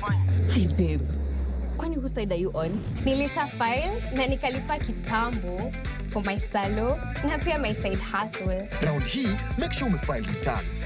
Hi babe. Kwani whose side are you on? Nilisha file na nikalipa kitambo for my salon na pia my side hustle. Round hii make sure umefile returns.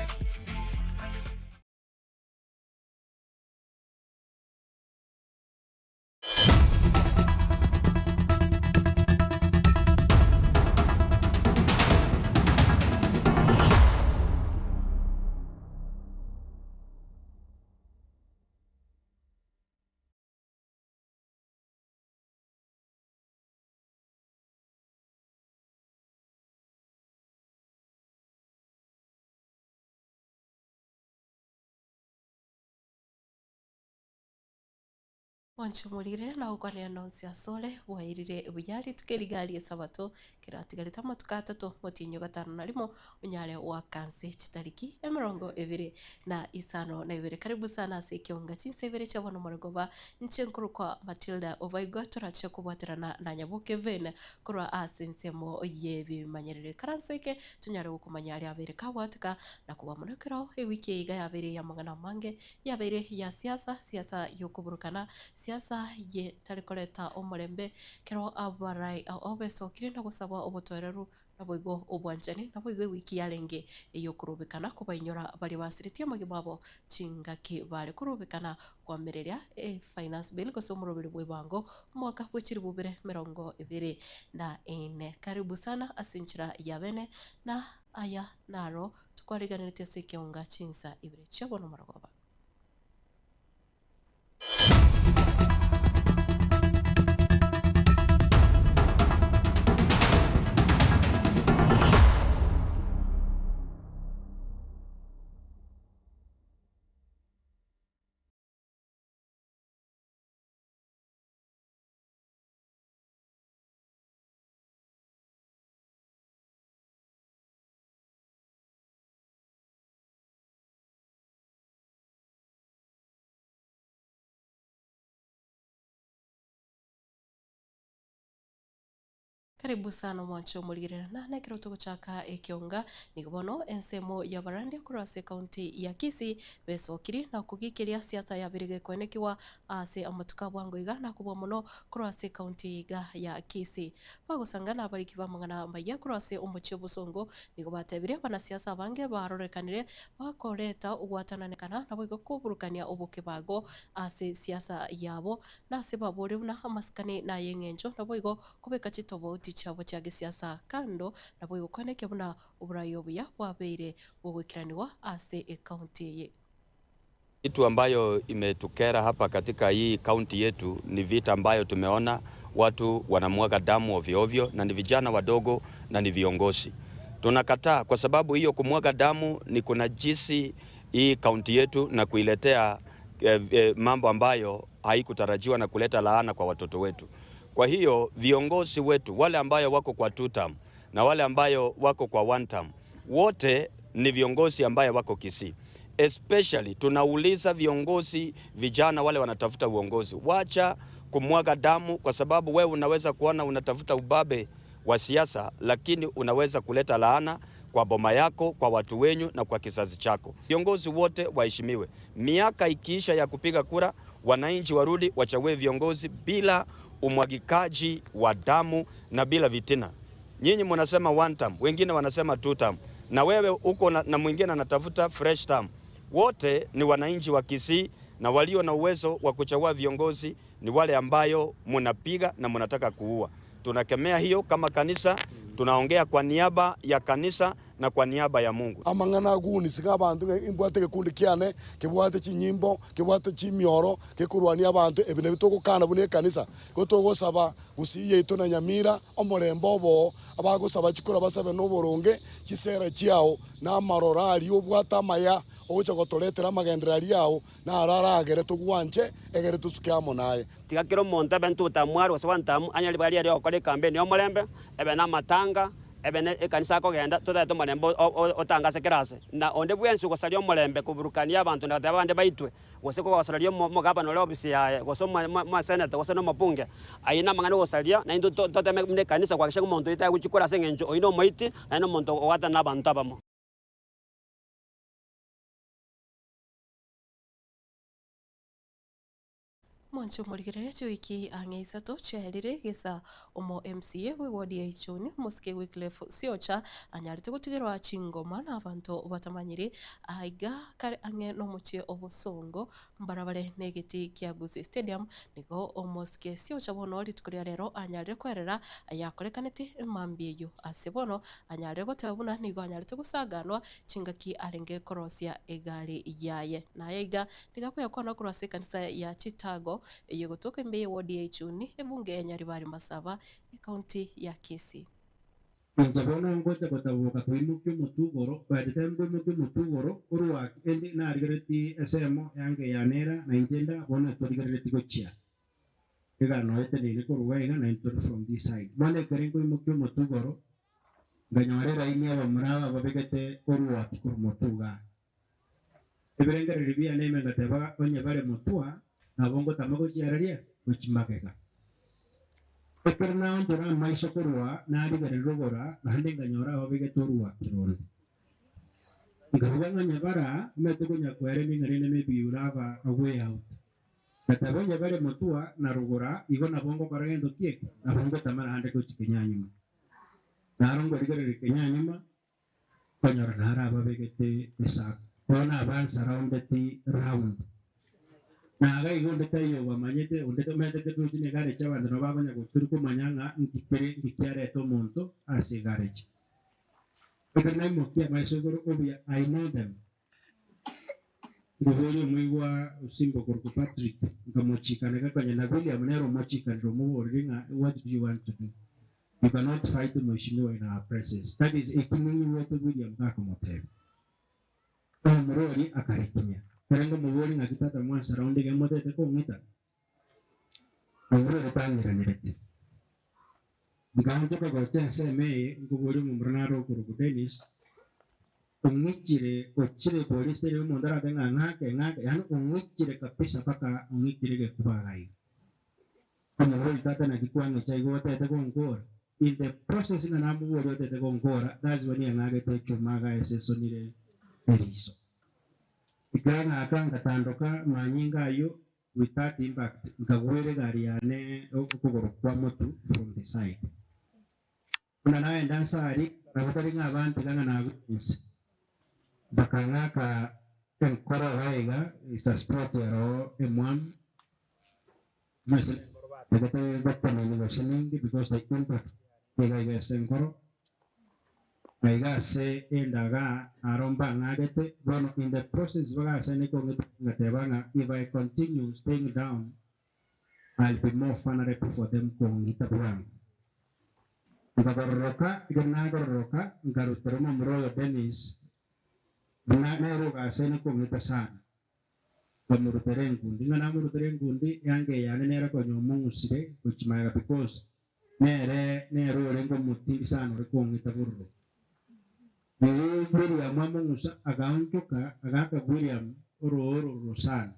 Mwanche omorigereria na gokwanera nonsi asore, bwairire buya rituko eri iga ri'esabato, keratigarete amatuko atato, omotienyi o gatano na rimo, onyare goaka nse chitariki emerongo ebere na isano na ibere. Karibu sana ase ekeonga chinsa ibere chia bono moregoba, inche nkorokwa Matilda Obaigwa, torache kobwaterana na Nyaboke Vane korwa ase ensemo y'ebimanyereri. Ikaranso eke tonyare gokomanya aria abeire kabwateka na kobua mono ekero ewiki eye iga yabeire ey'amang'ana amange, Yabeire ya siasa, siasa y'okoburukana, siasa ye tari koreta omorembe, kero abarai ao besokire na gosaba obotoereru, naboigo obwanchani, naboigo ewiki yarenge ey'okorobekana kobainyora baria basiretie amagima abo chingaki bare korobekana koamereria e Finance Bill gose omoroberi bw'ebango omwaka bwe chilifu bibere emerongo ebere na ine. Karibu sana ase enchera ya bene na aya naro Tokwariganeretie ase ekeonga chinsa ibere chia bono marogoba. Karibu sana omwanche omorigererana na ekero togochaka ekionga nigo bono ensemo y'abarandia korwa ase ekaunti ya Kisii besokiri na kogikeria siasa yabere gekoenekigwa ase amatuko a bwango iga na kobua mono korwa ase ekaunti eye iga ya Kisii. Bagosanga nabariki b'amang'ana amaya korwa ase omochie obosongo Nigo batebirie abanasiasa abange barorekanire bakoreta ogwatananekana naboigo koburukania obokebago ase siasa yabo, na ase baboria buna amasikani nay'eng'encho, naboigo kobeka chitobauti chiabo chia gesiasa kando, naboigo koenekia buna oborai obuya bwabeire bogoikeranigwa ase ecounty eye. Kitu ambayo imetukera hapa katika hii kaunti yetu ni vita ambayo tumeona watu wanamwaga damu ovyo ovyo, na ni vijana wadogo na ni viongozi. Tunakataa kwa sababu hiyo kumwaga damu ni kunajisi hii kaunti yetu na kuiletea eh, eh, mambo ambayo haikutarajiwa na kuleta laana kwa watoto wetu. Kwa hiyo viongozi wetu wale ambayo wako kwa two term na wale ambayo wako kwa one term, wote ni viongozi ambayo wako Kisii. Especially tunauliza viongozi vijana wale wanatafuta uongozi, wacha kumwaga damu, kwa sababu wewe unaweza kuona unatafuta ubabe wa siasa, lakini unaweza kuleta laana kwa boma yako, kwa watu wenyu na kwa kizazi chako. Viongozi wote waheshimiwe. Miaka ikiisha ya kupiga kura, wananchi warudi wachague viongozi bila umwagikaji wa damu na bila vitina. Nyinyi mnasema one term, wengine wanasema two term, na wewe uko na, na mwingine anatafuta fresh term. Wote ni wananchi wa Kisii na walio na uwezo wa kuchagua viongozi ni wale ambayo munapiga na munataka kuua. Tunakemea hiyo kama kanisa, tunaongea kwa niaba ya kanisa na kwa niaba ya Mungu. Amang'ana agunisia abanto ng'a imbwate egekundi kiane kebwate chinyimbo, kebwate chimioro, gekorwania abanto, ebi nabio togokana buna ekanisa. Igo togosaba gusii yaito na Nyamira, omorembe oboo, abagosaba chikura basabe noboronge, chisera chiao, na amaroro aria obwate amaya, ogocha gotoretera amagenderero aria ao, naro aragere togwanche, egere tosuke amo naye. Tiga kera omonto abe ntotamu are gose gwantamu, anyare ribaga riaye ri'ogokora ekampeni y'omorembe, ebe namatanga, ebe ne ekanisa akogenda, totagete omorembe otangase kera ase. Na onde bwensi ogosaria omorembe koburukania abanto na goteba abande baitwe, gose kogosoreria omogavana ore ofisi yaye, gose omoseneta, gose na omobunge, ayio namang'ana ogosaria, naintwe toteme buna ekanisa koakikisha ng'a omonto oyio tagochia kore ase eng'encho oyio nomoiti, naende nomonto ogoatana na abanto abamo. Mwanche omorigereria chiwiki ang'e isato chiaerire gesa omo MCA bwe ward ya Ichuni omosike Wycliffe Siocha anyarete gotigerwa chingoma na abanto batamanyiri aiga kare ang'e nomochie obosongo mbarabare negetii kia Gusii Stadium nigo omosike Siocha bono rituko ria rero anyarire koerera ayakorekanete mambia eyio ase bono anyarire goteba buna nigo anyarete gosaganwa chingaki arenge korosia egari yaye naye iga Nigo akoyakwana korwa ase ekanisa ya Chitago, eyio egotoka ime y'ewodi ya Ichuni, ebunge ya Nyaribari Masaba, ekaunti ya Kisii. Inche bono ngocha gotaboka koimokia omotwe igoro, oetete nkoimokia omotwe igoro, korwa ende narigereretie esemo yange ya nera, na inche nda bono torigereretie gochia iga noeteneine korwa iga iga, naende tore from this side. Bono ekero nkoimokia omotwe igoro, nkanyora eraini abamura aba babegete orwaki korwa motwe igaa. Ebirengererio biane ime ngateba, Onye bare motwa, nabo ngotama gochiararia gochia magega. Ekero naonchora amaiso korwa narigereria rogora, naende nkanyora ababegete orwaki ronde. Nkabuga ng'a onye bara omanyete konya kweremia ng'a rende maybe you will have a way out. Ngateba onye bare motwa na rogora, igo nabo ngokora gento ki eke? Nabo ngotama naende gochia kenyanyuma. Naro nkorigereria kenyanyuma, Okonyora naro ababegete esaku. Bono abansaraundeti round. Na iga igo onde taiyo obamanyete, onde omanyete ketochi na egarechi abanto nabo bakonya gotoria komanya ng'a nki kere nki kiareta omonto ase egarechi. Ekero naimokia amaiso igoro obuya I know them. Nkoboria omoigwa osimba okorokwa Patrick, nkamochika neke konya na William nere omochikanire omoborerie ng'a what do you want to do? You cannot fight mweshimiwa in our presence. That is eki ning'igwete William gakomotebia. Omomura oria akarekinya. Ere nkomoboria ng'aki tata mwansurround iga motete kong'ita? Omomura oria tang'iranerete. Nkaonchoka gocha ensemo eye nkoboria omomura nare okorokwa Dennis, ong'ichire ochire polisi teri omonto arate ng'a ng'ake ng'ake yaani ong'ichire kabisa mpaka ong'ikire egekuba iga iga. Nkomoboria tata naki kwang'icha igo otete gonkora? In the process ng'a namoboria otete gonkora that's when ang'agete echuma iga esesonire eriso. Ekero ng'aka ngatandoka manyinga ayio With that impact nkagwera egari yane okogoro kwa motu from the side. Buna naenda nse aria nabo tari ng'a abantiga ng'a nagure inse. Bakang'aka enkoro iga iga it's a spot ero emwamu mwese nenkoro batagete goteneni gose ninki because the impact iga iga ase enkoro. Na iga ase endaga aro mbang'agete, bono in the process bagasene kong'ita ngateba ng'a if I continue staying down I'll be more vulnerable for them kong'ita bwango. Nkagororoka, ekero nagororoka nkarutera omomura oyo Dennis buna nere ogasene kong'ita sana. Nkamorutera enkundi, ng'a namorutera enkundi eanga eyane nere konya omong'usire gochia magega because nere nere orenge omotindi sana ore kong'ita bororo. Riria William among'usa agaonchoka agaaka William orooro ororo sana.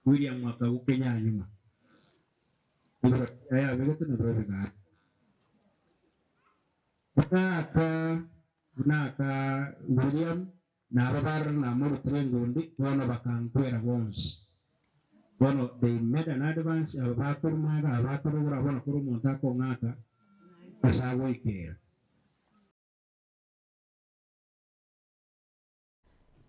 William akagwa kenyanyuma. Igoro riaye abegete nabirobio bigaaka. Buna aka buna aka William Na aba barora namorutire engundi, bono bakankwera bonsi. Bono they made an advance, aba bakoruma iga, aba bakorogora, bono kera omonto akong'aka ase agoikera.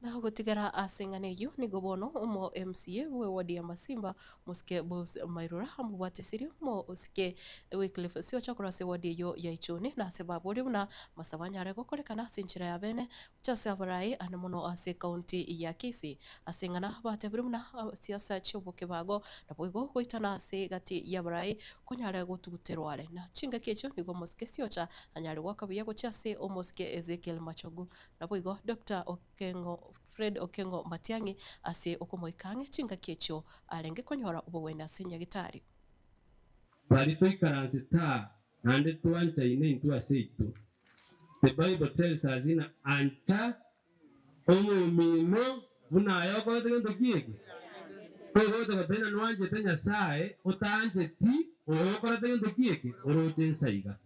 Na gotigara ase eng'ana eyio, nigo bono omo MCA bwe ward ya Masimba, Mosike Bobs Mairura amobwatisirie omosike Wycliffe Siocha korwa ase ward eyio ya Ichuni na ase baboria buna amasabo anyare gokorekana ase enchera ya bene gocha ase abarai ane mono ase ekaunti ya Kisii. Ase eng'ana batebire buna siasa chi'obokebago naboigo goitana ase egati y'abarai konyare gotuguterwa are. Na chingaki echio nigo omosike Siocha anyare goaka buya gochia ase omosike Ezekiel Machogu Naboigo Doctor Okengo Fred Okengo Matiang'i ase okomoika ang'e chingaki echio arenge konyora obogwenia ase nyagitari. Baria toikaranse taa naende twanchaine intwe ase intwe. The Bible tells us ng'a ancha omomino buna aye okorete gento ki eke? Togocha goteba ng'a nwanchete Nyasae otancheti oyo okorete gento ki eke? Oroche insa iga.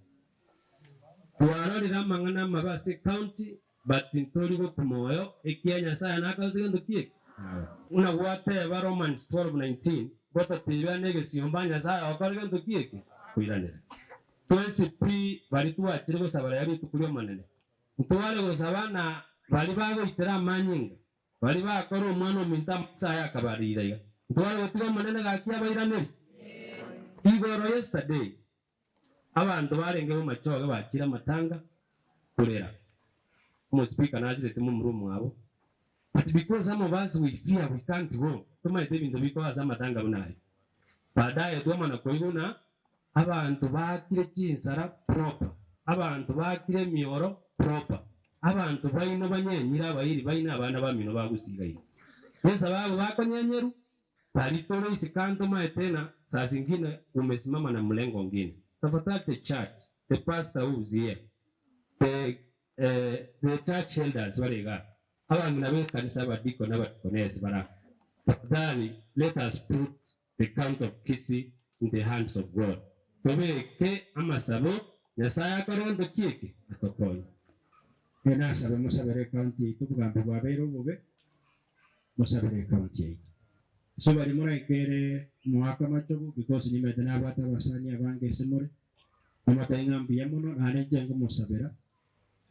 Twarorire amang'ana amabe ase ecounty but ntori gokwa moyo ekiagera Nyasaye nakorete gento ki eke? Buna gwateba Romans 12:19. Gototebia negesiomba Nyasae ogokora gento ki eke? Koiranera. Twensi pi baria twachire gosaba rero rituko ri'Omonene, ntware gosaba na baria bagoitera amanyinga, baria bakora omwana ominto amaiso aye akabarira iga, ntware gotiga Omonene gaki abairaneri. Igoro yesterday, abanto barenge bomachoge bachire amatanga korera, omospeaker nasirete momura omwabo, But because some of us we fear we can't go, tomaete ebinto bikoba ase amatanga buna aya. Baadaye twamana koigwa buna abanto baakire chinsara proper, abanto baakire emioro proper, abanto baino banyenyire abairi baino abana bamino bagusiga inwe. Nesababu bakonyenyerwa, bari tore isiko aa ntomaete ng'a saa zingine umesimama na mlengo ngine. Tafadhali the church, the pastor who is here, the The church elders bare igaa, abang'ina b'ekanisa, abadikoni, abadikonesi bare aa, tafadhali let us put the county of Kisii in the hands of God. Tobeke amasabo, Nyasaye akore gento ki eke? Atokonye. Ee nasabe mosabere ecounty yaito obogambi bwabeire obobe mosabere ecounty yaito. So baria moraikere moake amachogu because nimanyete nabwate abasani abange ase more namotebi ng'a mbuya mono naende inche ngomosabera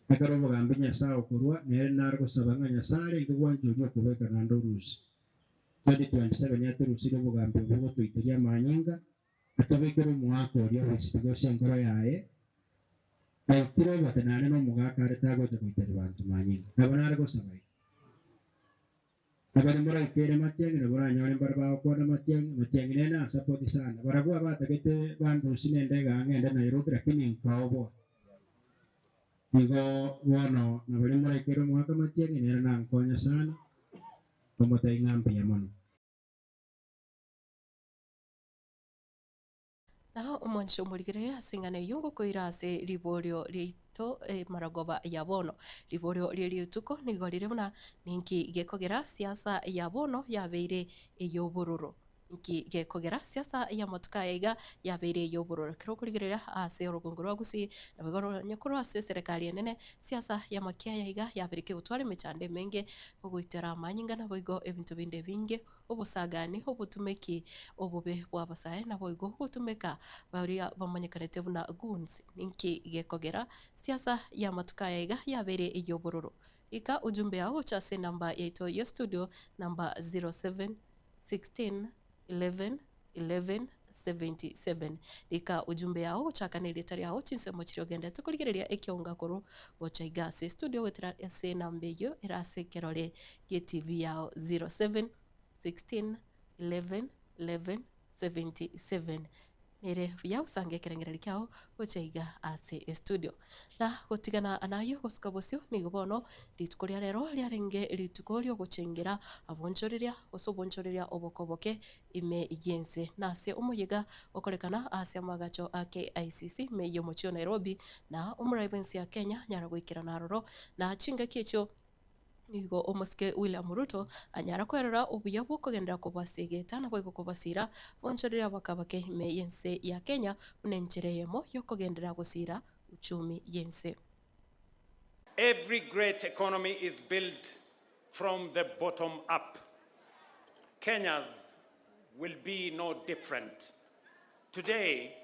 Ekero obogambi Nyasae okorua, nere nare gosaba ng'a Nyasae arenge gwancha oria okobeka naende orusie. 2027 atorusirie obogambi obwo gotoiteria amanyinga, atobekere omoaka oria bw'esibiko ase enkoro yaye, aitire obote naende nomogaka are tagocha goiteria banto manyinga. Nabo nare gosaba iga. Na baria moraikere matiang'i na boranyore mbare bagokwana matiang'i, matiang'i nere nasapoti sana. Barabwo abatagete bandusie nende igaa ng'ende Nairobi lakini nkaoboa. Igo bono na baria moraikere omwaka matiang'i nere nankonya sana, nkomotebia ng'a mbuya mono. Na omwanche omorigererie ase eng'ana eyio ngokoira ase riborio riaito emaragoba ya bono. Riborio rie rituko nigo rire buna, Ninki gekogera siasa ya bono yabeire ey'obororo? Nki gekogera siasa y'amatuko aya iga yabeire ey'obororo? Ekero okorigereria ase orogongo rwa Gusii, naboigo nonye korwa ase eserekari enene, siasa y'amakiaya iga yabeire kegotwara emechando emenge, ogoitera amanyinga naboigo ebinto binde ebinge. Obosagani, obotumeki obobe bw'abasae, naboigo gotumeka baria bamanyekanete buna goons. Ninki gekogera siasa y'amatuko aya iga yabeire ey'obororo? Rika ujumbe yao gocha ase enamba yaito ye studio namba 07 16 11 11 77. Rika ujumbe yao gochaka nerieta riao chinsemo chiria ogendete korigereria ekionga korwa gocha iga ase studio goetera ase enamba eyio ere ase ekerore gie TV yao 07 16 11 11 77. Nere buya gosange ekerengererio kiao gocha iga ase estudio. Na gotigana nayio gosuka bosio nigo bono rituko ria rero riarenge rituko riogochengera abonchoreria gose obonchoreria obokoboke ime y'ense. Na ase omoyega okorekana ase amaagacho a KICC ime y'omochie o Nairobi na omorai bw'ense ya Kenya nyara goikerana aroro na chingaki echio Nigo omosike William Ruto anyara kwerora obuya bw'okogenderera kobasegeta naboigo kobasiira bonchoreria abakabake ime y'ense ya Kenya buna enchera eyemo y'okogenderera gosiira uchumi y'ense. Every great economy is built from the bottom up. Kenya's will be no different. Today,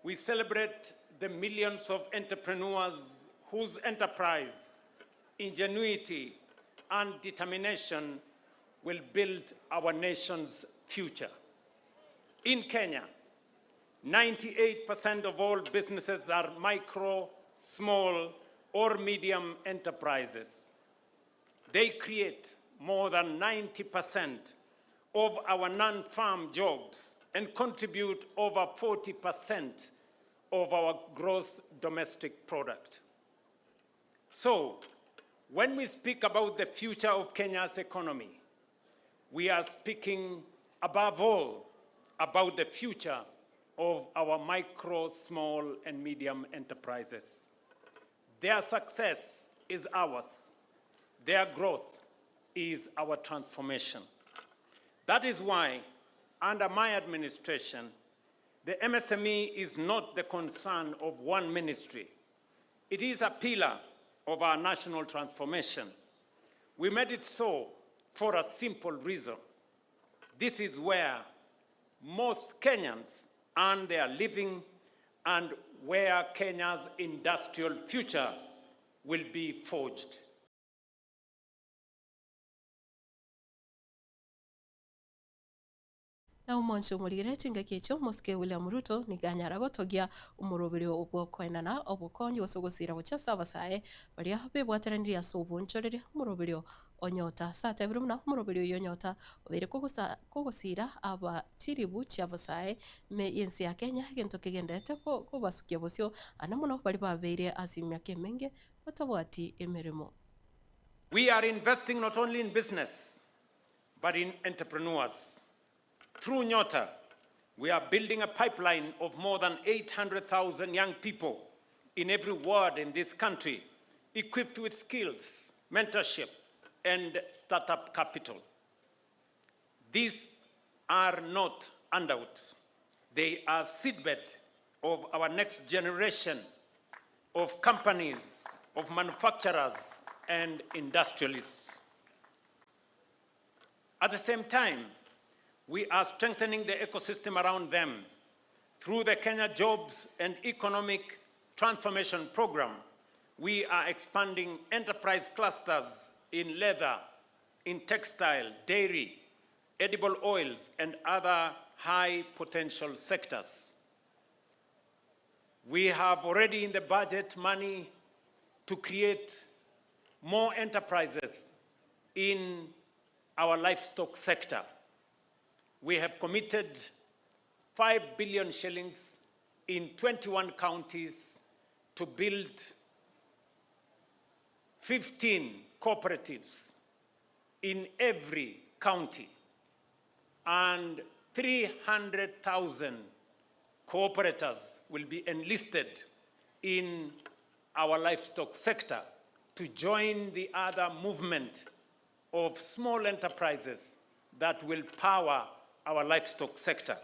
we celebrate the millions of entrepreneurs whose enterprise, ingenuity, and determination will build our nation's future. In Kenya, 98% of all businesses are micro, small, or medium enterprises. They create more than 90% of our non-farm jobs and contribute over 40% of our gross domestic product. So, when we speak about the future of Kenya's economy, we are speaking above all about the future of our micro, small, and medium enterprises. Their success is ours. Their growth is our transformation. That is why, under my administration, the MSME is not the concern of one ministry. It is a pillar of our national transformation. We made it so for a simple reason. This is where most Kenyans earn their living and where Kenya's industrial future will be forged. Na omonche omorigere chingaki echio omosike William Ruto nigo anyara gotogia omoroberio bw'okoenana obokonyi gose ogosira gochia ase abasae baria bebwateranirie ase obonchoreria omoroberio o Nyota. Ase atebire buna omoroberio oyio o Nyota obeire kogosa kogosira aba chiribu chi'abasae ime y'ense ya Kenya egento kegenderete kobasukia bosio ande mono baria babeire ase emiaka emenge batabwati emeremo. We are investing not only in business, but in entrepreneurs. Through Nyota, we are building a pipeline of more than 800,000 young people in every ward in this country, equipped with skills, mentorship, and startup capital. These are not handouts. They are seedbed of our next generation of companies, of manufacturers, and industrialists. At the same time, we are strengthening the ecosystem around them through the Kenya Jobs and Economic Transformation Program. We are expanding enterprise clusters in leather, in textile, dairy, edible oils, and other high potential sectors. We have already in the budget money to create more enterprises in our livestock sector. We have committed 5 billion shillings in 21 counties to build 15 cooperatives in every county and 300,000 cooperators will be enlisted in our livestock sector to join the other movement of small enterprises that will power our livestock sector.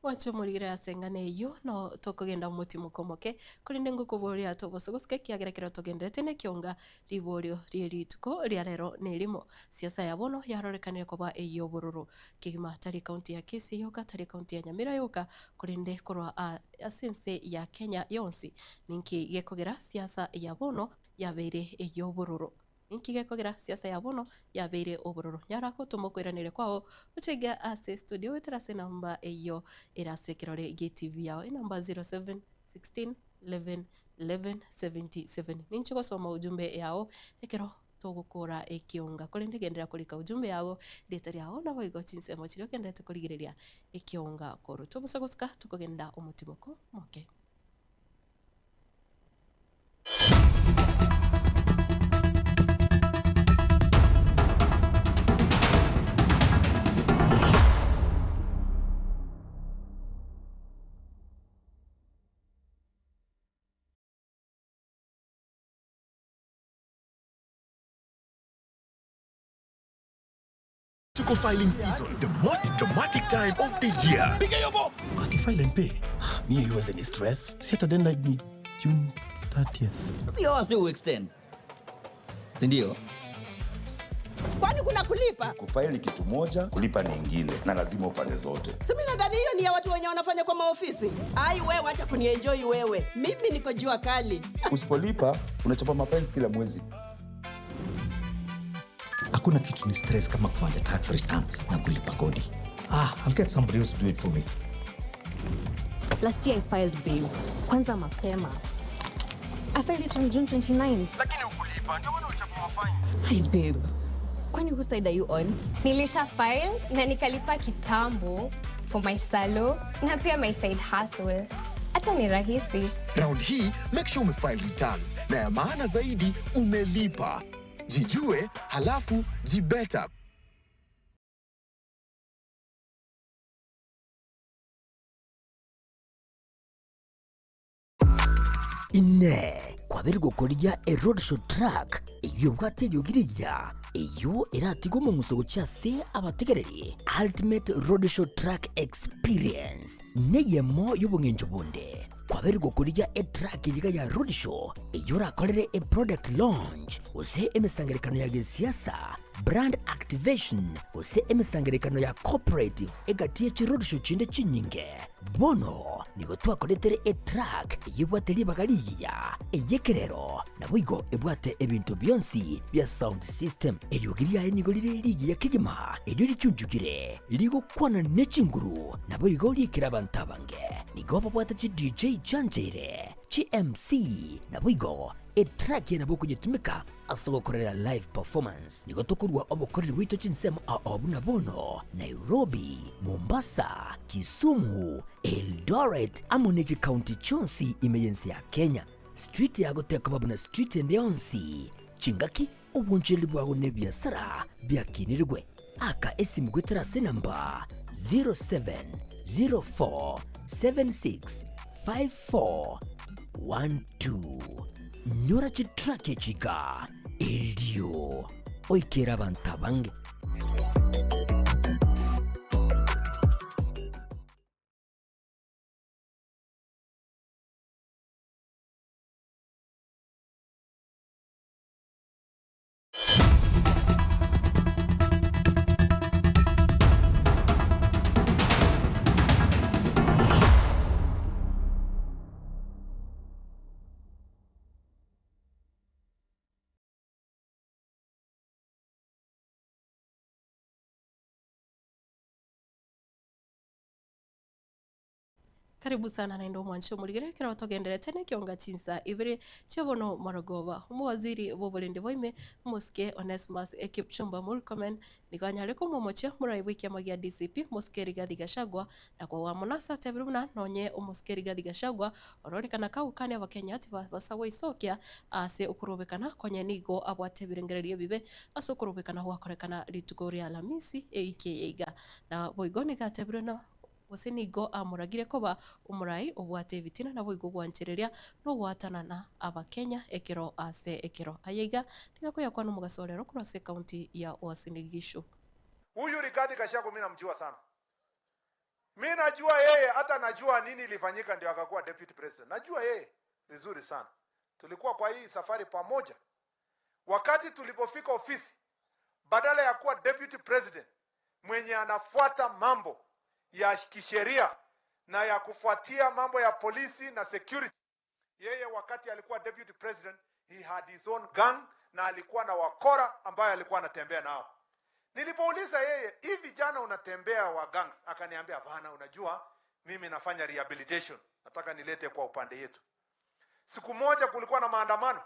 Mwanche omorigere ase eng'ana eyio, no tokogenda omotimoko omoke, korende ngokoboria tobose gosika ekiagera ekero togenderete nekionga riborio rie rituko ria rero nerimo. Siasa ya bono yarorekanire koba ey'obororo kegima tari county ya Kisii yoka tari county ya Nyamira yoka korende korwa ase ense ya Kenya yonsi. Ninki gekogera siasa ya bono yabeire ey'obororo? Ninki gekogera siasa ya bono yabeire obororo? Nyara gotoma okoiraneria kwao gocha iga ase studio goetera ase enamba eyio ere ase ekerore gie TV yao enamba 07 16 11 11 77. Ninche gosoma ujumbe yao ekero togokora ekionga korende genderera korika ujumbe yago rieta riao naboigo chinsemo chiria ogendererete korigereria ekionga korwa. Tobosa gosuka tokogenda omotimoko moke. Tuko filing season, the most dramatic time of the year. Ati file and pay. Mi haiwezi ni stress. Si hata deadline ni June 30th. Sio wasi uextend. Si ndio? Kwani kuna kulipa? Kufaili kitu moja, kulipa ni ingine, na lazima ufanye zote. Si mimi nadhani hiyo ni ya watu wenye wanafanya kwa maofisi. Ai wewe, acha kunienjoy wewe. Mimi niko jua kali. Usipolipa unachapa mafines kila mwezi. Hakuna kitu ni stress kama kufanya tax returns na kulipa kodi. Ah, I'll get somebody else to do it for me. Last year I filed babe. Kwanza mapema. I filed it on June 29. Lakini ukulipa ndio maana uchapa mafine. Hi babe. Kwani whose side are you on? Nilisha file na nikalipa kitambo for my salo na pia my side hustle. Hata ni rahisi. Round hii make sure umefile returns na ya maana zaidi umelipa. Jijue halafu jibeta. Inee! Kwabeire gokorigia a roadshow truck eyio ebwate eriogi rigiya, eyio eratige omong'uso gochia ase abategereri? Ultimate Roadshow Truck Experience neyemo y'obong'encho bonde. Kwabeire gokorigia etruck eyio iga ya roadshow eyio orakorere eproduct launch gose emesangererekano ya gesiasa. brand activation, gose emesangererekano ya corporate egati ye chiroadshow chinde chinyinge. Bono nigo twakoretere etruck eyio ebwate ribaga rigiya, ey'ekerero, naboigo ebwate ebinto bionsi bia sound system. Eriogi riaye nigo rire rigiya kegima, erio richunchukire, rigokwana ne chinguru, naboigo riikire abanto abange. Nigo babwate chi DJ chiancheire, chi MC, naboigo Etrack eye nabo okonyetumeka ase ogokorera live performance. Nigo tokorua obokoreri bwaito chinsemo ao buna bono, Nairobi, Mombasa, Kisumu, Eldoret amo ne chikaunti chionsi ime y'ense ya Kenya. Street yago tekoba buna street ende yonsi. Chingaki, obonchoreri bwago na ebiasara biakinirigwe. Aka esimu goetera ase enamba 0704765412. Nyora chitrack echi iga erio oikere abanto abange. Karibu sana naende omwanche omorigere ekero togenderete nekionga chinsa ibere chia bono marogoba. Omowaziri bw'oborendi bwa ime omosike Onesmus Kipchumba Murkomen nigo anyare komomochia omorai bw'ekiama gia DCP omosike Rigathi Gachagua na koa mono ase atebire buna nonye omosike Rigathi Gachagua ororekana kagokania abakenya tibabasa goisokia ase okorobekana konye nigo abwate ebirengererio ebibe ase okorobekana gwakorekana rituko ria Alhamisi ewiki eye iga. Na boigo nigo atebire na Gose nigo amoragire koba omorai obwate ebitina naboigo gwanchereria nogwatanana Abakenya ekero ase ekero. Aya iga nigo akoyakwana omogaso orero korwa ase ekaunti ya Uasin Gishu. Huyu Rigathi Gachagua mimi namjua sana. Mimi najua yeye hata najua nini ilifanyika ndio akakuwa deputy president. Najua yeye vizuri sana. Tulikuwa kwa hii safari pamoja. Wakati tulipofika ofisi, badala ya kuwa deputy president mwenye anafuata mambo ya kisheria na ya kufuatia mambo ya polisi na security, yeye wakati alikuwa deputy president he had his own gang na alikuwa na wakora ambayo alikuwa anatembea nao. Nilipouliza yeye, hii vijana unatembea wa gangs? Akaniambia hapana, unajua mimi nafanya rehabilitation, nataka nilete kwa upande yetu. Siku moja kulikuwa na maandamano.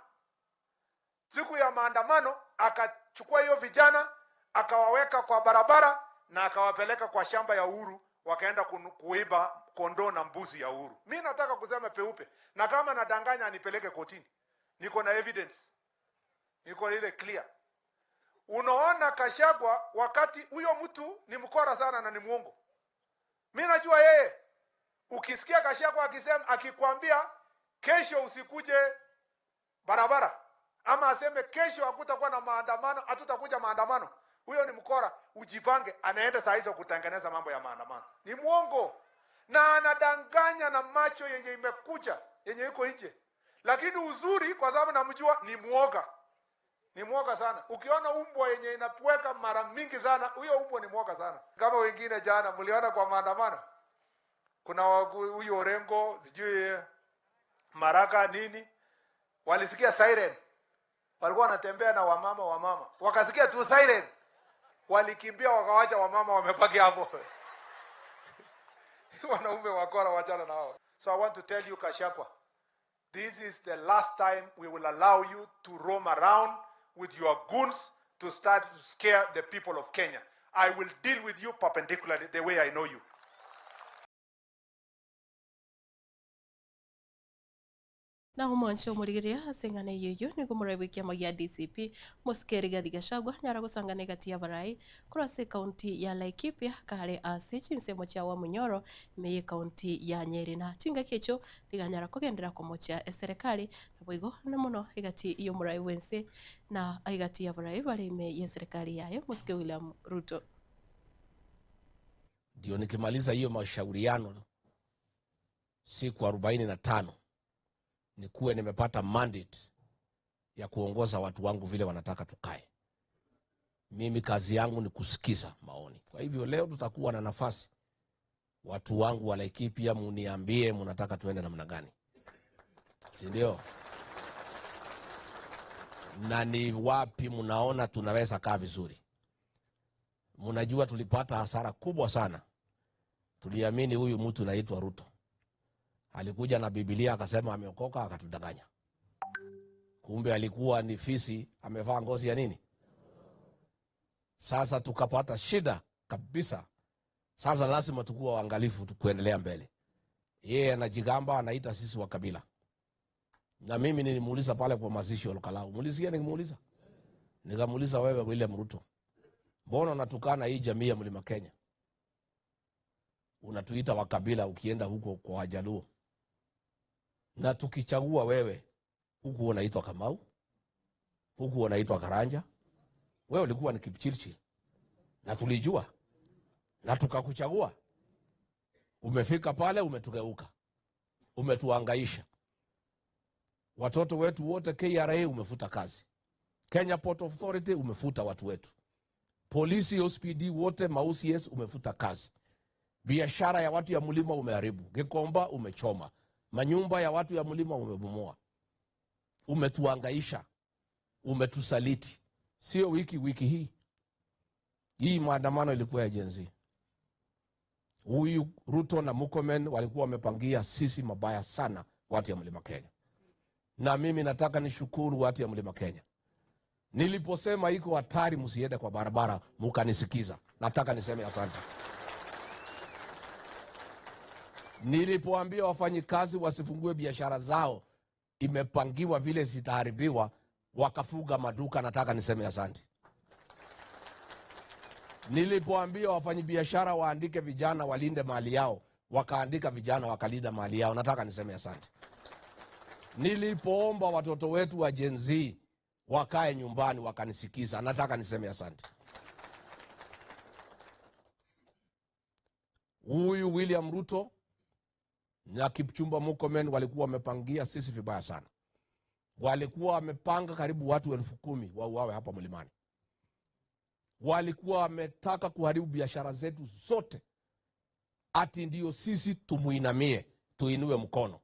Siku ya maandamano akachukua hiyo vijana akawaweka kwa barabara na akawapeleka kwa shamba ya Uhuru, wakaenda kuiba kondoo na mbuzi ya Uhuru. Mi nataka kusema peupe, na kama nadanganya anipeleke kotini, niko na evidence, niko ile clear. Unaona Kashagwa, wakati huyo mtu ni mkora sana na ni mwongo. Mi najua yeye, ukisikia Kashagwa akisema, akikwambia kesho usikuje barabara ama aseme kesho hakutakuwa na maandamano, hatutakuja maandamano, huyo ni mkora. Ujipange, anaenda saa hizo kutengeneza mambo ya maandamano. Ni mwongo na anadanganya na macho yenye imekuja yenye iko nje, lakini uzuri, kwa sababu namjua, ni mwoga, ni mwoga sana. Ukiona umbwa yenye inapweka mara mingi sana, huyo umbwa ni mwoga sana. Kama wengine jana mliona kwa maandamano, kuna huyu Orengo sijui Maraka nini, walisikia siren, walikuwa wanatembea na wamama wamama, wakasikia tu siren, walikimbia wakawacha wamama wamebaki hapo. Wanaume wakora, wachana na wao. So I want to tell you Kashagwa, this is the last time we will allow you to roam around with your goons to start to scare the people of Kenya. I will deal with you perpendicularly the way I know you. Na omwanche omorigereria ase eng'ana eyio eyio nigo omorai bw'ekiama gia DCP, Mosike Rigathi Gachagua anyare gosangana egati y'abarai korwa ase ekaunti ya Laikipia kare ase chinsemo chia Wamunyoro ime y'ekaunti ya Nyeri na chingaki echio riganyara kogenderera komochia eserekari naboigo na mono egati y'omorai bw'ense na egati y'abarai bare ime y'eserekari yaye Mosike William Ruto. Ndio nikimaliza hiyo mashauriano siku 45 nikuwe nimepata mandate ya kuongoza watu wangu vile wanataka tukae. Mimi kazi yangu ni kusikiza maoni. Kwa hivyo leo tutakuwa na nafasi, watu wangu wa Laikipia, muniambie munataka tuende namna gani, si ndio? Na ni wapi mnaona tunaweza kaa vizuri. Mnajua tulipata hasara kubwa sana, tuliamini huyu mtu naitwa Ruto alikuja na Biblia akasema ameokoka, akatudanganya. Kumbe alikuwa ni fisi amevaa ngozi ya nini? Sasa tukapata shida kabisa. Sasa lazima tukuwa waangalifu kuendelea mbele. Yeye anajigamba anaita sisi wa kabila, na mimi nilimuuliza pale kwa mazishi ya Olkalou, mulisikia nikimuuliza, nikamuuliza wewe William Ruto, mbona unatukana hii jamii ya Mlima Kenya? Unatuita wa kabila ukienda huko kwa Wajaluo, na tukichagua wewe huku unaitwa Kamau, huku unaitwa Karanja, wewe ulikuwa ni Kipchirchir na tulijua na tukakuchagua. Umefika pale umetugeuka, umetuangaisha. Watoto wetu wote KRA umefuta kazi, Kenya Port Authority umefuta watu wetu, polisi OCPD wote ma OCS umefuta kazi, biashara ya watu ya mlima umeharibu, Gikomba umechoma, manyumba ya watu ya mlima umebomoa, umetuangaisha, umetusaliti. Sio wiki wiki hii hii maandamano ilikuwa ya Gen Z. Huyu Ruto na Murkomen walikuwa wamepangia sisi mabaya sana watu ya mlima Kenya, na mimi nataka nishukuru watu ya mlima Kenya. Niliposema iko hatari, msiende kwa barabara, mukanisikiza. Nataka niseme asante. Nilipoambia wafanyikazi wasifungue biashara zao, imepangiwa vile zitaharibiwa, wakafuga maduka. Nataka niseme asante. Nilipoambia wafanyabiashara waandike vijana walinde mali yao, wakaandika vijana wakalinda mali yao. Nataka niseme asante. Nilipoomba watoto wetu wa Gen Z wakae nyumbani, wakanisikiza. Nataka niseme asante. Huyu William Ruto na Kipchumba Murkomen walikuwa wamepangia sisi vibaya sana. Walikuwa wamepanga karibu watu 10,000 wauawe hapa mlimani. Walikuwa wametaka kuharibu biashara zetu zote, ati ndio sisi tumuinamie, tuinue mkono.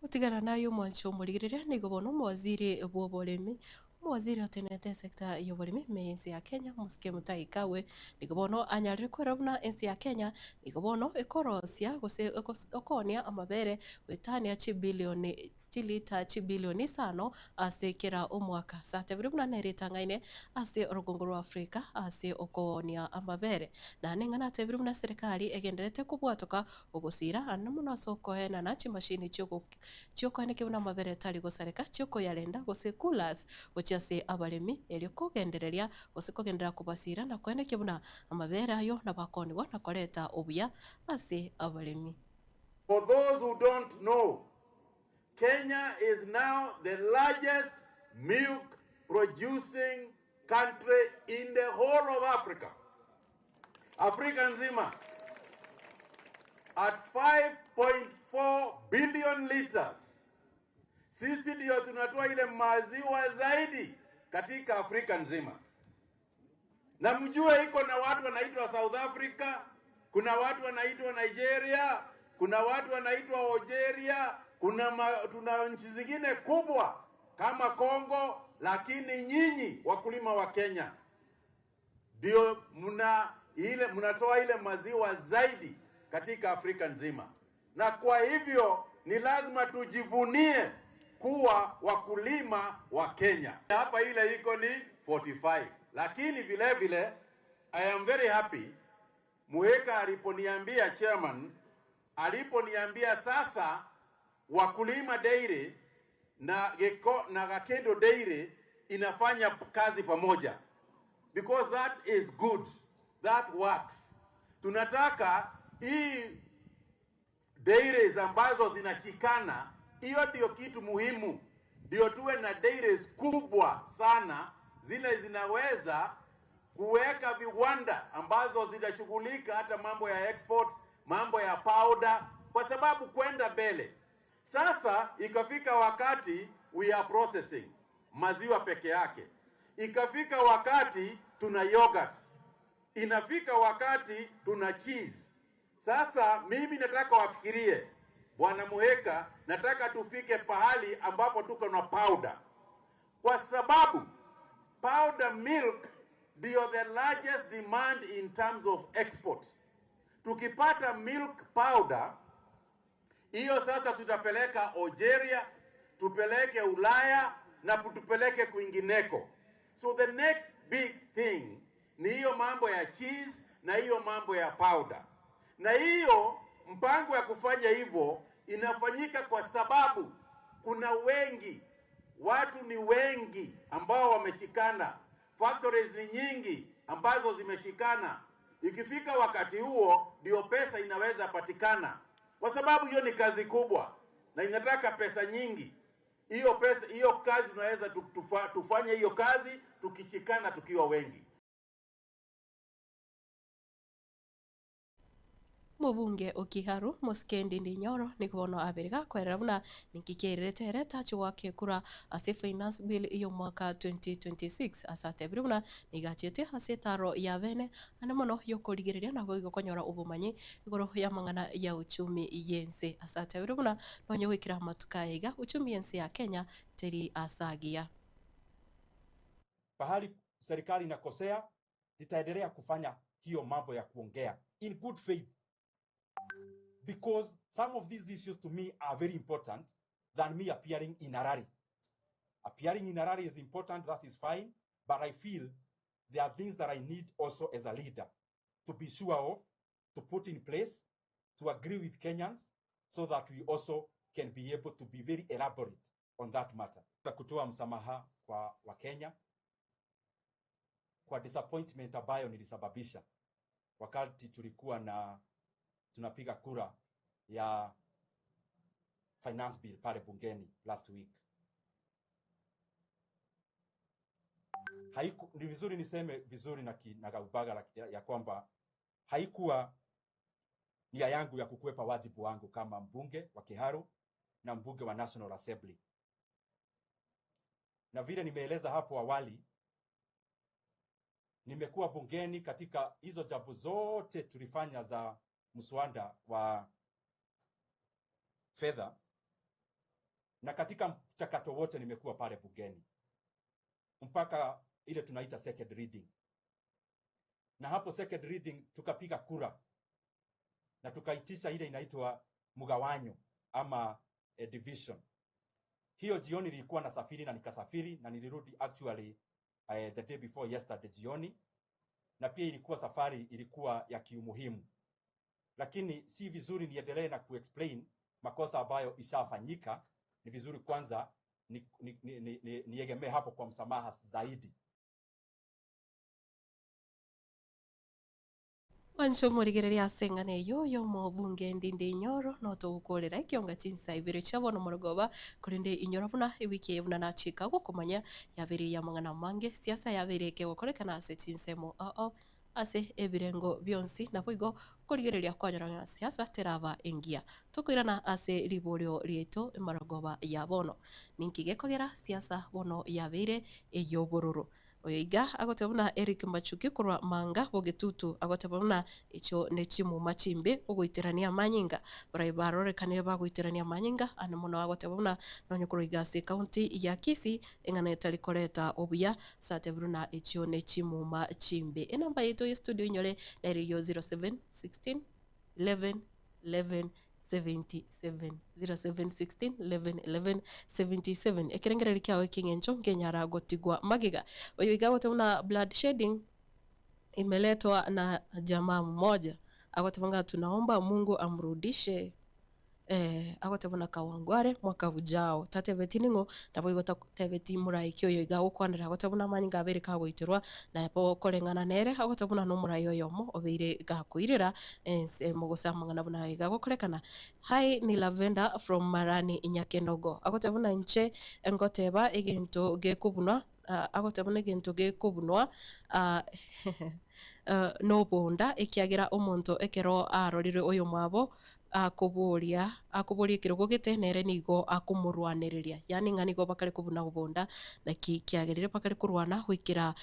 Gotigana naye omwancho omorigereria nigo bono omowaziri bwa oboremi omowaziri otenenete esector ya oboremi ime ense ya Kenya omosike Mutahi Kagwe nigo bono anyarire korora buna ense ya Kenya nigo bono ekorosia gose ekoonia amabere goetania chibilioni chilita chibilioni isano ase kera omwaka. Ase atebire buna nere etang'aine ase orogongo rwa Africa ase okoonia amabere. Naende ng'a natebire buna serikali egendererete kobwatoka ogosira ande mono ase okoenana chimashini chiokoenekia buna amabere tari gosareka chiokoyarenda gose coolers gochia ase abaremi erio kogendereria gose kogenderera kobasira na koenekia buna amabere ayo nabakoonigwa na koreta obuya ase abaremi. For those who don't know, Kenya is now the largest milk producing country in the whole of Africa. Afrika nzima at 5.4 billion liters. Sisi ndio tunatoa ile maziwa zaidi katika Afrika nzima. Na mjue iko na watu wanaitwa South Africa, kuna watu wanaitwa Nigeria, kuna watu wanaitwa Algeria, tuna nchi zingine kubwa kama Congo, lakini nyinyi wakulima wa Kenya ndio mnatoa ile maziwa zaidi katika Afrika nzima. Na kwa hivyo ni lazima tujivunie kuwa wakulima wa Kenya. Hapa ile iko ni 45. Lakini vile vile I am very happy Muheka aliponiambia, chairman aliponiambia sasa Wakulima Dairy na Geko, na Gakendo Dairy inafanya kazi pamoja, because that is good, that works. Tunataka hii dairies ambazo zinashikana, hiyo ndio kitu muhimu, ndio tuwe na dairies kubwa sana, zile zinaweza kuweka viwanda ambazo zinashughulika hata mambo ya export, mambo ya powder, kwa sababu kwenda mbele. Sasa ikafika wakati we are processing. maziwa peke yake. Ikafika wakati tuna yogurt, inafika wakati tuna cheese. Sasa mimi nataka wafikirie, Bwana Muheka, nataka tufike pahali ambapo tuko na powder, kwa sababu powder milk ndio the largest demand in terms of export. Tukipata milk powder hiyo sasa tutapeleka Algeria, tupeleke Ulaya na tupeleke kwingineko. So the next big thing ni hiyo mambo ya cheese na hiyo mambo ya powder, na hiyo mpango ya kufanya hivyo inafanyika kwa sababu kuna wengi, watu ni wengi ambao wameshikana, factories ni nyingi ambazo zimeshikana. Ikifika wakati huo ndio pesa inaweza patikana, kwa sababu hiyo ni kazi kubwa na inataka pesa nyingi. Hiyo pesa, hiyo kazi tunaweza tufanye hiyo kazi tukishikana tukiwa wengi. Mobunge o Kiharu, Mosike Ndindi Nyoro, nigo bono abere gakoerera buna ninki kiairerete ere tachi goaka ekura ase Finance Bill y'omwaka 2026 ase atebire buna nigo achete ase etaro ya bene ande mono y'okorigereria naboigo konyora obomanyi igoro y'amang'ana ya uchumi y'ense ase atebire buna nonye goikera amatuko aya iga uchumi y'ense ya Kenya teri ase agiya. Pahali serikali inakosea, nitaendelea kufanya hiyo mambo ya kuongea in good faith because some of these issues to me are very important than me appearing in a rally. Appearing in a rally is important, that is fine, but I feel there are things that I need also as a leader to be sure of, to put in place, to agree with Kenyans, so that we also can be able to be very elaborate on that matter. Kutoa msamaha kwa Wakenya kwa disappointment ambayo nilisababisha wakati tulikuwa na tunapiga kura ya finance bill pale bungeni last week. Haiku, ni vizuri niseme vizuri na kinagaubaga ya, ya kwamba haikuwa nia yangu ya kukwepa wajibu wangu kama mbunge wa Kiharu na mbunge wa National Assembly, na vile nimeeleza hapo awali, nimekuwa bungeni katika hizo jambo zote tulifanya za mswada wa fedha, na katika mchakato wote nimekuwa pale bungeni mpaka ile tunaita second reading, na hapo second reading tukapiga kura na tukaitisha ile inaitwa mgawanyo ama a division. Hiyo jioni nilikuwa nasafiri na nikasafiri na nilirudi actually the day before yesterday jioni, na pia ilikuwa safari ilikuwa ya kiumuhimu, lakini si vizuri niendelee na kuexplain makosa ambayo ishafanyika. Ni vizuri kwanza niegemee ni, ni, ni, ni niegemee hapo kwa msamaha zaidi. Mwanche omorigereria ase eng'ana eyio y'omobunge Ndindi Nyoro notogokorera ekionga chinsa ibere chia bono morogoba korende inyora buna ewiki eye buna nachika gokomanya yabeire y'amang'ana amange siasa yabeire ekegokorekana ase chinsemo ao ao ase ebirengo bionsi naboigo okorigereria kwanyora ng'a siasa teraba engiya. Tokoirana ase riborio riaito emarogoba ya bono. Ninki gekogera siasa bono yabeire ey'obororo? Oyo iga agoteba buna Eric Machuki korwa Manga Bogetutu agoteba buna echio ne chimuma chimbe ogoiterania amanyinga. Barai barorekanire bagoiterania amanyinga ande mono agoteba buna nonye korwa iga ase ecounty ya Kisii eng'ana etari koreta obuya ase atebire buna echio ne chimuma chimbe. Enamba yaito ye studio inyore nere eyio 07 16 11 11 77 07 16 11 11 77 Ekerengererio kiao eki'eng'encho nkenyara gotigwa magega. Oyo iga agoteba buna blood shedding imeletwa na jamaa mmoja agoteba ng'a tunaomba Mungu amrudishe eh, agoteba buna Kawangware mwaka ujao tatebeti ning'o naboigo tatebeti moraiki oyo iga agokwanera agoteba buna amanyinga abeire kagoiterwa nabo koreng'ana nere agoteba buna nomorai oyomo obeire gakoirera ensemo gose amang'ana buna aya iga agokorekana. Hi ni Lavender from Marani Nyakenogo agoteba buna inche ngoteba egento gekobunwa. Agoteba buna egento gekobunwa nobonda, ekiagera omonto ekero arorire oyomwabo akoboria akoboria ekerogo gete nere nigo akomorwanereria, yaani ng'a nigo bakare kobuna obonda, naki kiagerire bakare korwana goikera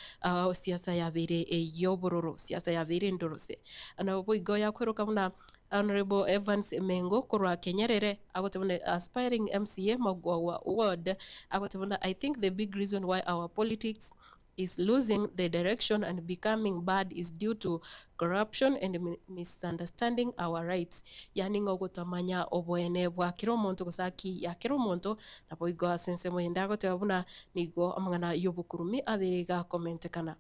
siasa yabeire ey'obororo, siasa yabeire endorose. Naboigo yakweroka buna Honourable Evans Mengo korwa Kenyerere agoteba buna aspiring MCA Magwagwa Ward agoteba buna I think the big reason why our politics is losing the direction and becoming bad is due to corruption and misunderstanding our rights yaani ng'a ogotamanya oboene bwa kera omonto gose haki ya kera omonto naboigo ase ensemo eyende agoteba buna nigo amang'ana y'obokurumi abeire iga akomentekana.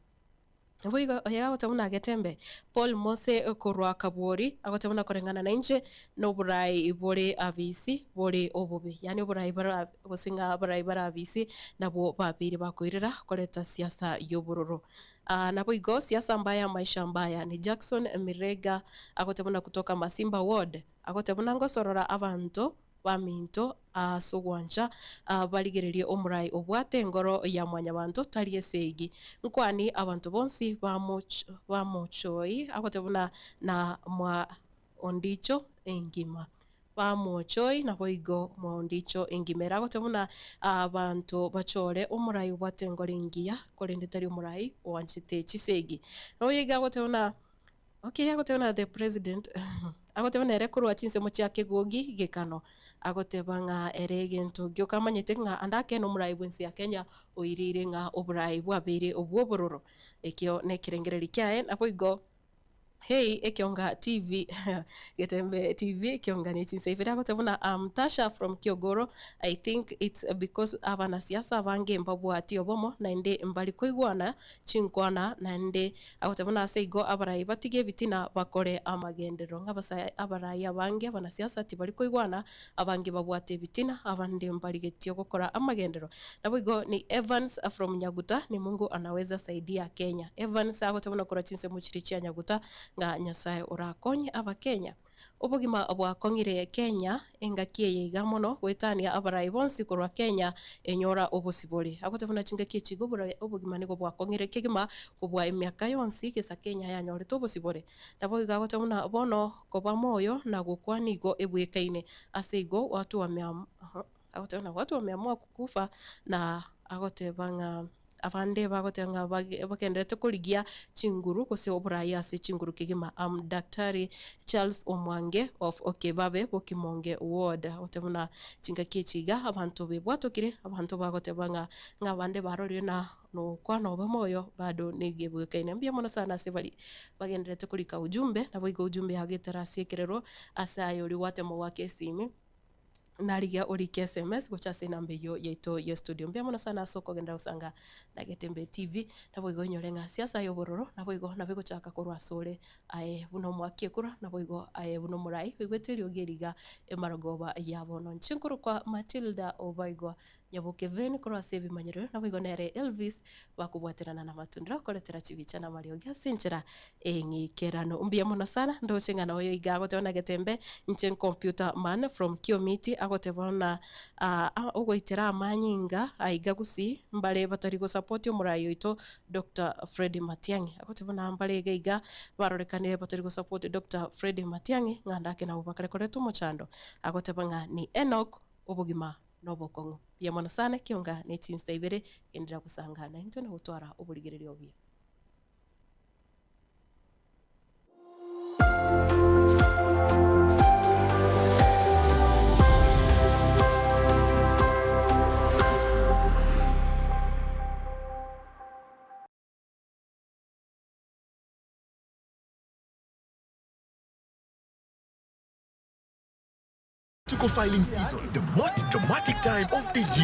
Naboigo oyo agoteba buna Getembe, Paul Mose korwa Kabwori agoteba buna koreng'ana nainche noborai bore abisi bore obobe, yaani oborai bara gose ng'a abarai bare abisi nabwo babeire bakoirera koreta siasa y'obororo. Naboigo siasa mbaya maisha mbaya ni Jackson Mirega agoteba buna kutoka Masimba ward agoteba buna ngosorora abanto Baminto, ase ogwancha barigererie omorai obwate engoro ya mwanyabanto tari esegi. Nkwani abanto bonsi bamochoi agoteba buna na mwa ondicho engima. Bamochoi naboigo mwa ondicho engima. Ere agoteba buna abanto bachore omorai obwate engoro engiya korende tari omorai oanchete chisegi. Noyo iga agoteba buna Okay agoteba na the president agoteba nere korwa chinsemo chia kegogi gekano agoteba ng'a ere egento gioka amanyete ng'a ande ake nomorai bwensi ya Kenya oirire ng'a oborai bwabeire obwobororo ekio nekerengereri kiaye naboigo hey ekionga TV getembe TV ekionga ne chinsa ibere agoteba buna am Tasha from Kiogoro I think it's because abanasiasa abange mbabwati obomo naende mbari koigwana chinkwana, naende agoteba buna ase igo abarai batige ebitina bakore amagenderero. Ng'a abasae abarai abange abanasiasa tibari koigwana, abange babwate ebitina, abande mbarigetie gokora amagenderero. Naboigo ni Evans from Nyaguta ni Mungu anaweza saidia Kenya. Evans agoteba buna korwa chinsemo chiria chia Nyaguta ng'a Nyasae orakonye abakenya. Obogima bwakong'ire Kenya engaki eye iga mono goetania abarai bonsi korwa Kenya enyora obosibore. Agoteba buna chingaki echi iga obogima nigo bwakong'ire kegima kobua emiaka yonsi gesa Kenya yanyorete obosibore. Naboigo agoteba buna bono koba moyo na gokwa nigo ebwekaine ase igo watu agoteba buna watu wameamua kukufa na agoteba ng'a Abande bagoteba ng'a bagendererete korigia chinguru gose oboraai ase chinguru kegima. Am Daktari Charles Omwange of Okebabe Bokimonge Ward agoteba buna chingaki echi iga abanto bebwatokire, abanto bagoteba ng'a ng'a abande barorire na nokwana obe moyo bado nigo ebwekaine. Mbuya mono sana ase baria bagendererete korika ujumbe, naboigo ujumbe yago etara ase ekerero ase aye oria gwatema goaka esimi. Narigia orike sms gocha ase enamba eyio yaito ye studio. Mbuya mono sana ase okogenderera gosanga na Getembe TV, naboigo onyore ng'a siasa ya obororo naboigo nabo egochaka korwa asore aye buna omoaki ekura, naboigo aye buna omorai oigwete eriogi eri iga emarogoba ya bono. Inche nkorokwa Matilda Obaigwa Nyaboke Vane korwa ase ebimanyererio, naboigo nere Elvis bakobwaterana na amatundera okoretera chibicha na amariogi ase enchera eng'ikeranu. Mbuya mono sana, ndoche ng'a noyo iga agoteba na Getembe, inche computer man from Kiomiti agoteba buna ogoitera amanyinga aiga gusii mbare batari gosupport omorai oito Doctor Fred Matiang'i. Agoteba buna mbare iga iga barorekanire batari gosupport Doctor Fred Matiang'i ng'a ndake nabo bakare koreta omochando. Agoteba ng'a ni Enock obogima nobokong'u. Mbuya mono sana ekionga ne chinsa ibere genderera gosanga naintwe na gotwara oborigereria obuya. Tuko filing season, the most dramatic time of the year.